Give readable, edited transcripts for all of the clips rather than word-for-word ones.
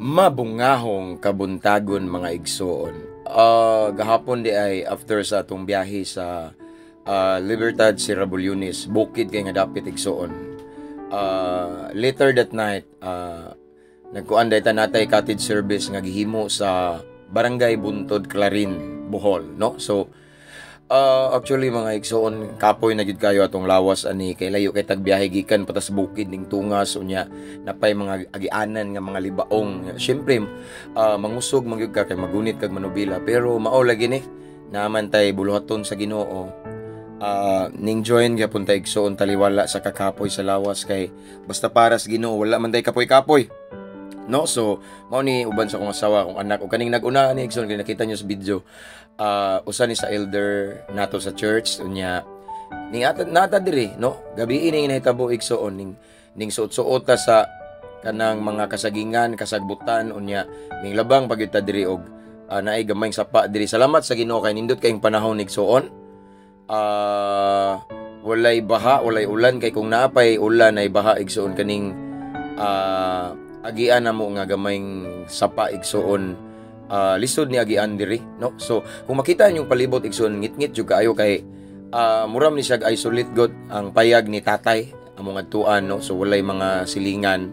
Mabungahong kabuntagon, mga igsoon. Gahapon diay, after sa atong biyahe sa Libertad, Sierra Bulyones, bukid kay nga dapit, igsoon. Later that night, nagkuan day ta, natay cottage service nga gihimo sa Barangay Buntod, Clarin, Bohol, no? So actually, mga igsoon, kapoy na gyud kayo atong lawas ani kay layo kay tagbiyahe gikan patas bukid ning tungas. Unya napay mga agianan nga mga libaong. Syempre mangusog man gyud ka kay magunit kag manubila, pero mao lagi ni naman tay buluhaton sa Ginoo. Ning join gyapon ta, igsoon, taliwala sa kakapoy sa lawas, kay basta para sa Ginoo wala man tay kapoy-kapoy, no? So mao ni uban sa akong asawa, akong anak, ug kaning nag-una ni, igsoon, kay nakita niyo sa video, usa ni sa elder nato sa church. Unya ning ata nata diri, no? Gabi ini nahitabo, igsoon, ning suot-suot ta sa kanang mga kasagingan, kasagbutan. Unya ning labang pagyud ta diri og naay gamayng sapa diri. Salamat sa Ginoo kay nindot kayong panahon, igsoon. Walay baha, walay ulan, kay kung naapay ulan ay baha, igsoon, kaning agian namo nga gamayng sapa, igsoon, lisod ni agian diri, no? So kung makita ninyong palibot, igsoon, ngitngit jud kaayo kay muram ni siya isolate god ang payag ni tatay among adtuan, no? So walay mga silingan,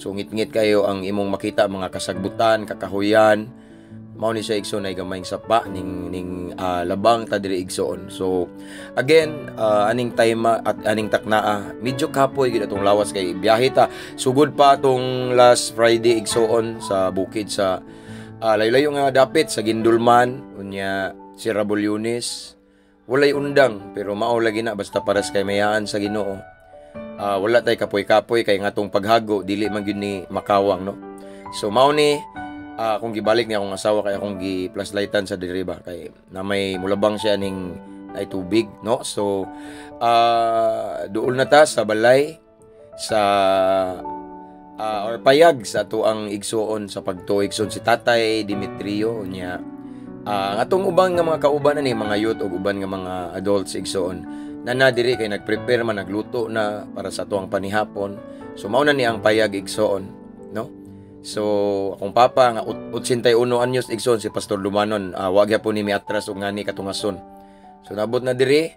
so ngitngit kayo ang imong makita, mga kasagbutan, kakahuyan. Mao ni siya, igsoon, ay gamayng sapa ning labang ta diri, igsoon. So again, aning time at aning taknaa, medyo kapoy gid atong lawas kay biyahe ta sugod pa atong last Friday, igsoon, sa bukid sa layo-layo nga dapit sa Gindulman, unya si Rabulyones. Walay undang, pero mao lagi na, basta paras kay mayaan sa Ginoo. Wala tay kapoy-kapoy kay nga atong paghago dili man gyud ni makawang, no? So mao ni akong gibalik ni akong asawa kay akong gi-flashlightan sa diri ba kay na may mulabang siya ning ay tubig, no? So duol na ta sa balay sa or payag sa ato ang igsuon sa pagtuo, igsuon, si Tatay Demetrio. Niya ang atong ubang nga mga kauban ani, mga youth ug uban nga mga adults, igsuon, na na diri kay nagprepare man, nagluto na para sa ato ang panihapon. So mao na ni ang payag, igsuon, no? So akong papa nga 81 anyos, igsuon, si Pastor Dumanon, wa gyapon ni miatras og ngani katungason. So nabot na diri,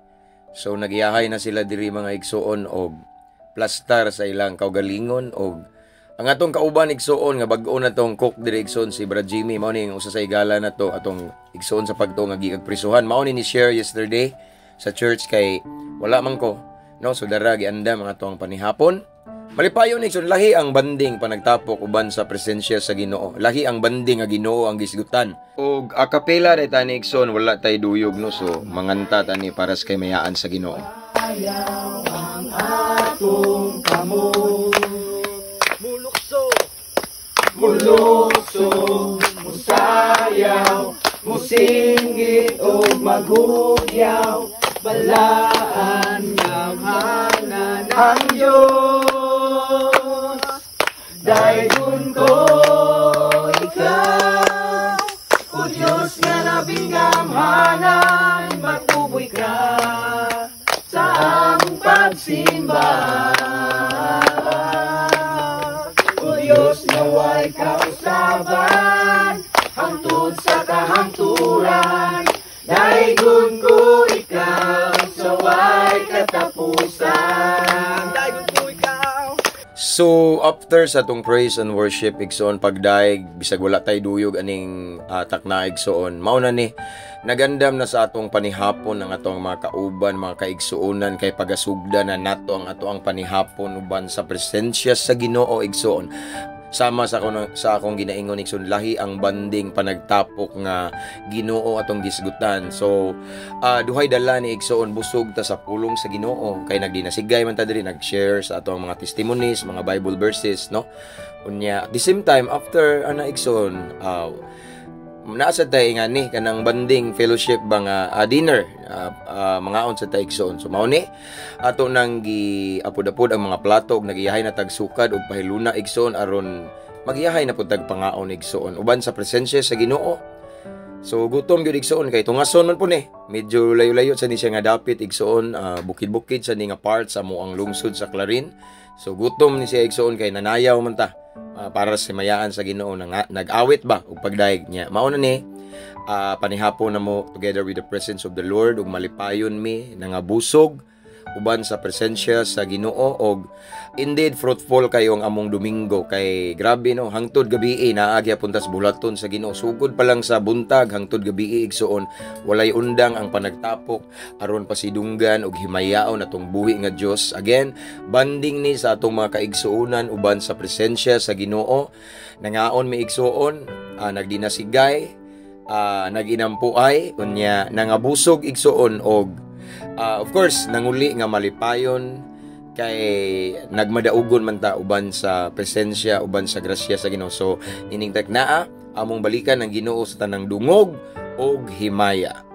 so nagiyahay na sila diri, mga igsuon, og plastar sa ilang kaugalingon. Og ang atong kauban, igsuon, nga bag-o na tong cook diri, igsuon, si Brad Jimmy, mao ni ang usa sa igala na to atong igsuon sa pagtuo nga giikag prisuhan. Mao ni share yesterday sa church kay wala man ko, no? So dara giandam ang atong panihapon. Malipayon, igsoon. Lahi ang banding panagtapok uban sa presensya sa Ginoo. Lahi ang banding nga Ginoo ang gisgutan. Og akapela day tani, igsoon, wala tay duyog, no? So manganta tani para sa kay mayaan sa Ginoo. Ayaw ang atong kamot. Mulukso. Mulukso, musayaw, musinggit o maghugyaw, balaan gamhanan ang Diyos. Daygon ko ikaw, O Diyos nga labing gamhanan, mapuboy ka sa among pagsimba. O Diyos nga way kausaban, hangtod sa kahangturan, daygon ko ikaw sa way katapusan. Daygon ko ikaw. So after sa atong praise and worship, igsoon, pagdaig bisag wala tay duyog aning takna, igsoon, mao na ni nagandam na sa atong panihapon ang atong mga kauban, mga kaigsuonan, kay pagasugda na nato ang ato ang panihapon uban sa presensya sa Ginoo, igsoon. Sama sa akong ginaingon, igsoon, lahi ang banding panagtapok nga Ginoo atong gisgutan. So duhay dala ni, igsoon, busog ta sa pulong sa Ginoo kay nagdinasigay man ta diri, nag-share sa atong mga testimonies, mga Bible verses, no? Unya at the same time, after ana, igsoon, naa sad tay nga ni kanang banding fellowship ba nga dinner, mangaon sa tay, igsoon. So mao ni ato nang giapod-apod ang mga plato ug nagiyahay na tag sukad ug pahiluna, igsoon, aron magiyahay na pud tag pangaon, igsoon, uban sa presensya sa Ginoo. So gutom gyud, igsoon, kay tungason man po ni. Medyo layo-layo sa ni siya nga dapit, igsoon, bukid-bukid sa ni nga part sa mo ang lungsod sa Clarin. So gutom ni siya, igsoon, kay nanayaw man ta. Para sa himayaan sa Ginoo nga nag-awit ba og pagdayeg niya. Mao na ni panihapon na mo together with the presence of the Lord ug malipayon mi, nangabusog uban sa presensya sa Ginoo, og indeed fruitful kayo ang among Domingo kay grabe, no, hangtod gabi naa gyapon tas bulaton sa Ginoo. Sugod pa lang sa buntag hangtod gabi, igsuon, walay undang ang panagtapok aron pasidunggan og himayaon atong buhi nga Dios. Again, bonding ni sa atong mga kaigsuonan uban sa presensya sa Ginoo. Nangaon mi, igsuon, nagdinasigay, naginampuay, unya nangabusog, igsuon, og of course nanguli nga malipayon kay nagmadaugon man ta uban sa presensya, uban sa grasya sa Ginoo. So ining naa among balikan ang Ginoo sa tanang dungog og himaya.